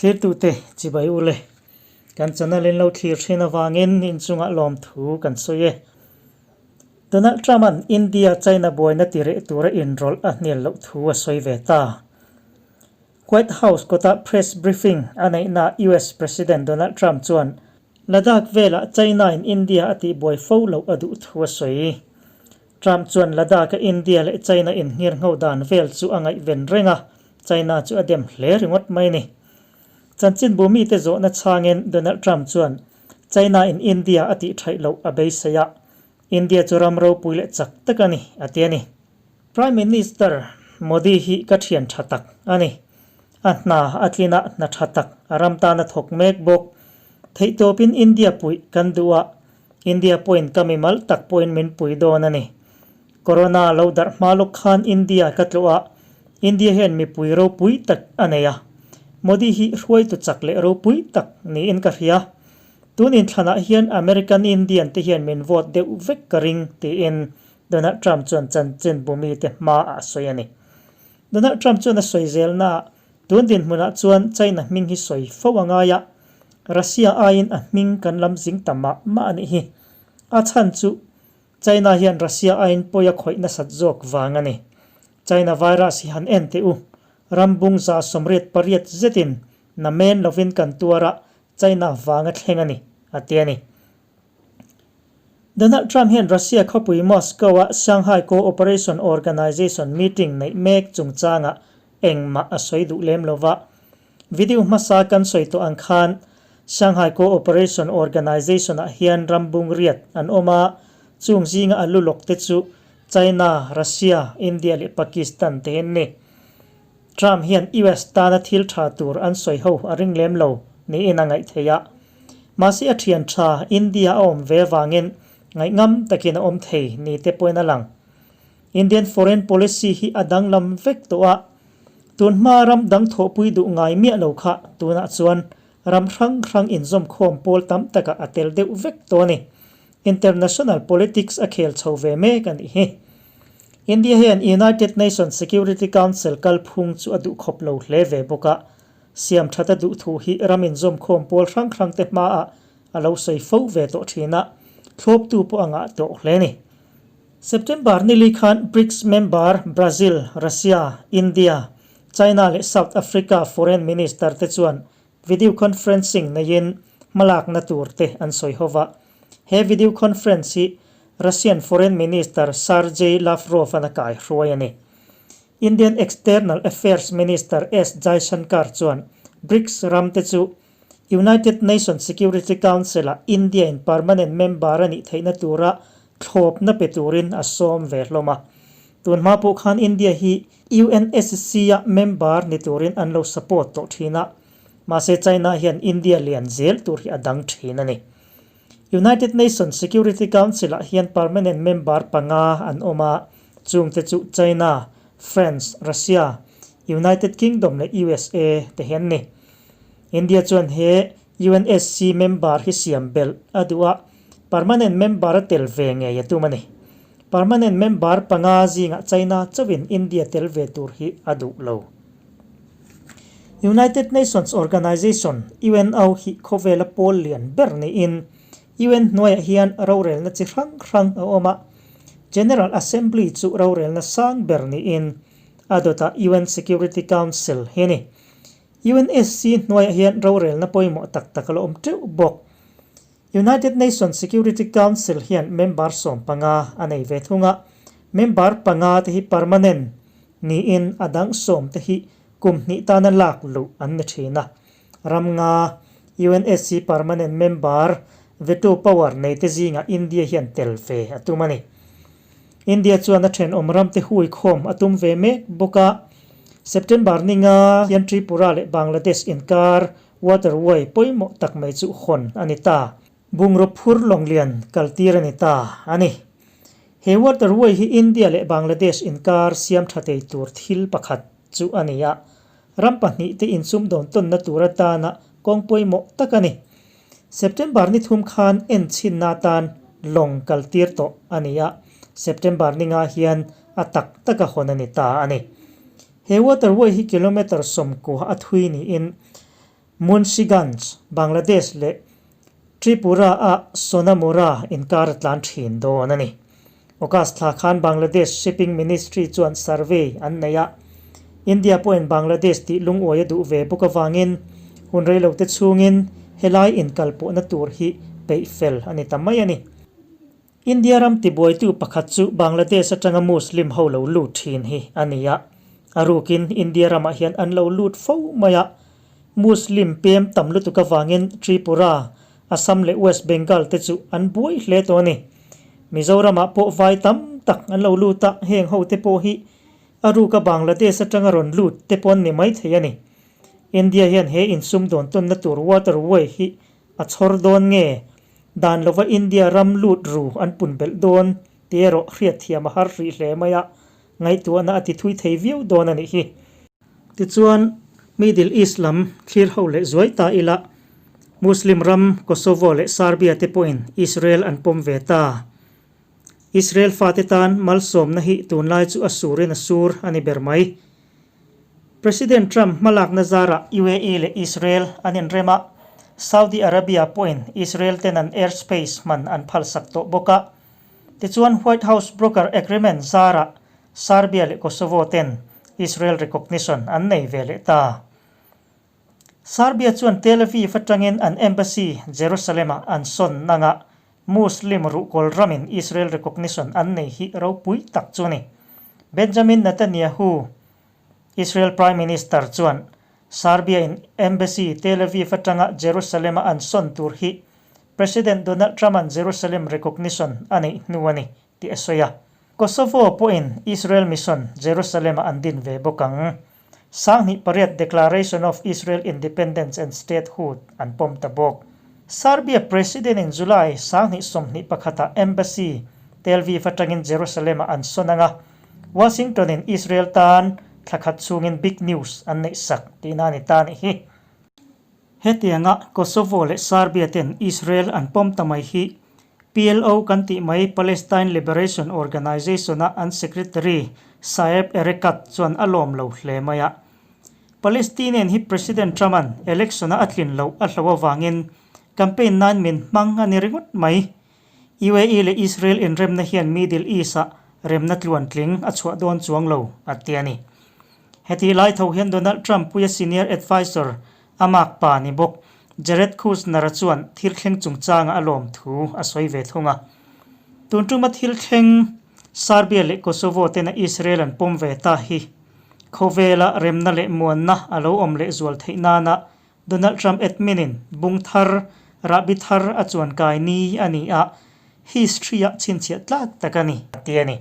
Thlirtute chibai u le. Kan channel in lo thlir thin avangin inchungah lawmthu kan sawi e. Donald Trump-a'n India-China buaina ti reh tura inrawlh a hnial loh thu a sawi ve ta. White House kawtah press briefing a neihnaah US President Donald Trump chuan Ladakh velah China-in India a tihbuai fo loh a duh thu a sawi. Trump chuan Ladakh-a India leh China inngirngho dan vel chu a ngaihven reng a, China chu a dem hle ringawt mai a ni. Chanchinbu mite zawhna chhangin Donald Trump chuan China-in India a tihṭhaih loh a beisei a, India chu ram ropui leh chak tak a ni, a ti a ni. Prime Minister Modi hi ka ṭhian ṭha tak a ni. A hna a tlin a, hna ṭha tak a ram tan a thawk mek bawk. Theihtawpin India puih kan duh a, India pawhin ka mimal tak pawhin min pui dawn a ni. Corona lo darh hma lawk khan India ka tlawh a, India hian mipui ropui tak a nei a. Modi hi hruaitu chak leh ropui tak niin ka hria. Tun inthlanah hian American Indian te hian min vote deuh vek ka ring, tiin Donald Trump chuan chanchinbu mite hmaah a sawi a ni. Donald Trump chuan a sawi zelnaah, Tun dinhmunah chuan China hming hi sawi fo a ngai a, Russia aiin a hming kan lam zing ta mah mah a nih hi. A chhan chu China hian Russia aiin pawi a khawih nasat zawk vang a ni. China virus hi han en teh u, ram bung 188 zetin na men lovin kan tuar a, China vang a thleng a ni, a ti a ni. Donald Trump hian Russia khawpui Moscow-a Shanghai Cooperation Organization meeting neih mek chungchangah engmah a sawi duh lem lo va. Video hmasa kan sawi tawh ang khan Shanghai Cooperation Organization-ah hian ram bung riat an awm a, chung zinga a lu lawk te chu China, Russia, India leh Pakistan te an ni. Trump hian US tana thil tha tur an sawi ho a ring lem lo niin a ngaih theih a. Mahse a thian tha India a awm ve avangin ngaihngam takin a awm thei ni te pawhin a lang. Indian foreign policy hi a danglam vek tawh a, tun hma ram dang thawhpui duh ngai miah lo kha tunah chuan ram hrang hrang inzawmkhawm pawl tam takah a tel deuh vek tawh a ni. International politics a khel chho ve mek a nih hi. India hian United Nations Security Council kalphung chu a duh khawp lo hle ve bawk a, siam that a duh thu hi ram inzawmkhawm pawl hrang hrang te hmaah a lo sawi fo ve tawh thin a, thlawptu pawh a ngah tawh hle a ni. September nili khan BRICS member Brazil, Russia, India, China leh South Africa foreign minister te chuan video conferencing neiin hmalakna tur te an sawi ho va. He video conference hi Russian Foreign Minister Sergei Lavrov-a'n a kai hruai a ni. Indian External Affairs Minister S Jaishankar chuan BRICS ram te chu United Nations Security Council-ah India-in permanent member a nih theihna tura thlawpna pe turin a sawm ve hlawm a. Tun hma pawh khan India hi UNSC-a member ni turin an lo support tawh thin a, mahse China hian India lian zel tur hi a dang thin a ni. United Nations Security Council-ah hian permanent member panga an awm a, chungte chu China, France, Russia, United Kingdom leh USA te hi an ni. India chuan he UNSC member hi siam belh a duh a, permanent member a tel ve ngei a tum a ni. Permanent member panga zingah China chauhin India tel ve tur hi a duh lo. United Nations Organization, UNO, hi khawvela pawl lian ber niin UN hnuaiah hian rorelna chi hrang hrang a awm a. General Assembly chu rorelna sang ber niin a dawtah UN Security Council hi a ni. UNSC hnuaiah hian rorelna pawimawh tak tak a la awm teuh bawk. United Nations Security Council hian member 15 a nei ve thung a, member panga te hi permanent niin a dang sawm te hi kum hnih tana lak luh an ni thin a. Ram nga UNSC permanent member veto power nei te zingah India hian tel ve a tum a ni. India chuan a thenawm ram te hui khawm a tum ve mek bawk a, September ni nga hian Tripura leh Bangladesh inkar Waterway pawimawh tak mai chu hawn a ni ta. Bungraw phur lawnglian kaltir a ni ta a ni. He waterway hi India leh Bangladesh inkar siam tha thei tur thil pakhat chu a ni a, ram pahnih te insumdawn tawnna tur atana kawng pawimawh tak a ni. September ni thum khan enchhinna atan lawng kaltir tawh a ni a, September ni nga hian a tak taka hawn a ni ta a ni. He waterway hi kilometre 90 a thui niin. Munshiganj, Bangladesh leh Tripura-a Sonamura inkar a tlan thin dawn a ni. August thla khan Bangladesh Shipping Ministry chuan survey an nei a, India pawhin Bangladesh tih lungawi a duh ve bawk avangin hun reilote chhungin helai inkalpawhna tur hi peih fel a ni ta mai a ni. India ram tibuaitu pakhat chu Bangladesh atanga Muslim ho lo lut thin hi a ni a, a rukin India ramah hian an lo lut fo mai a, Muslim pem tam lutuk avangin Tripura, Assam leh West Bengal te chu an buai hle tawh a ni. Mizoramah pawh vai tam tak an lo lut a, heng ho te pawh hi a ruka Bangladesh atanga rawn lut te pawh an ni maithei a ni. India hian he insumdawn tawnna tur waterway hi a chhawr dawn nge? Dan lova India ram lut ru an pun belh dawn tih erawh hriatthiam a har hrih hle mai a, ngaihtuahna a ti thui thei viau dawn a nih hi. Tichuan, Middle East lam thlir ho leh zuai ta ila, Muslim ram Kosovo leh Serbia te pawhin Israel an pawm ve ta. Israel fate tan malsawmna hi tunlai chu a surin a sur a ni ber mai. President Trump hmalakna zarah UAE leh Israel an inrem a, Saudi Arabia pawhin Israel ten an airspace hman an phalsak tawh bawk a. Tichuan White House broker agreement zarah Serbia leh Kosovo ten Israel recognition an nei ve leh ta. Serbia chuan Tel Aviv atangin an embassy Jerusalem-ah an sawn nanga Muslim ruhkawl ramin Israel recognition an nei hi ropui tak chu a ni. Benjamin Netanyahu, Israel Prime Minister chuan Serbia-in embassy Tel Aviv atanga Jerusalem-a an sawn tur hi President Donald Trump-a'n Jerusalem recognition a neih hnu a ni tih a sawi a. Kosovo pawhin Israel mission Jerusalem-ah an din ve bawk ang. 2008 Declaration of Israel Independence and Statehood an pawm ta bawk. Serbia President in July 2021 ah Embassy Tel Aviv atangin Jerusalem ah an sawn ang a, Washington in Israel tan thla khat chhungin big news an neih sak tihna a ni ta nih hi. Hetianga Kosovo leh Serbia ten Israel an pawm ta mai hi PLO kan tih mai Palestine Liberation Organization-a an Secretary Saeb Erekat chuan a lawm lo hle mai a. Palestinian hi President Trump-a'n election-a a tlin loh a hlo avangin campaign nan min hmang a ni ringawt mai. UAE leh Israel inremna hian Middle East-ah remna tluantling a chhuah dawn chuang lo, a ti a ni. Hetih lai tho hian Donald Trump puia senior advisor a mak pa ni bawk Jared Kushner-a chuan thil thleng chungchanga a lawm thu a sawi ve thung a. Tun tuma thil thleng Serbia leh Kosovo tena Israel an pawm ve ta hi khawvela remna leh muanna a lo awm leh zual theih nana Donald Trump admin-in bung thar, rahbi thar a chuan kai ni a ni a, history-ah chhinchhiah tlak tak a ni, a ti a ni.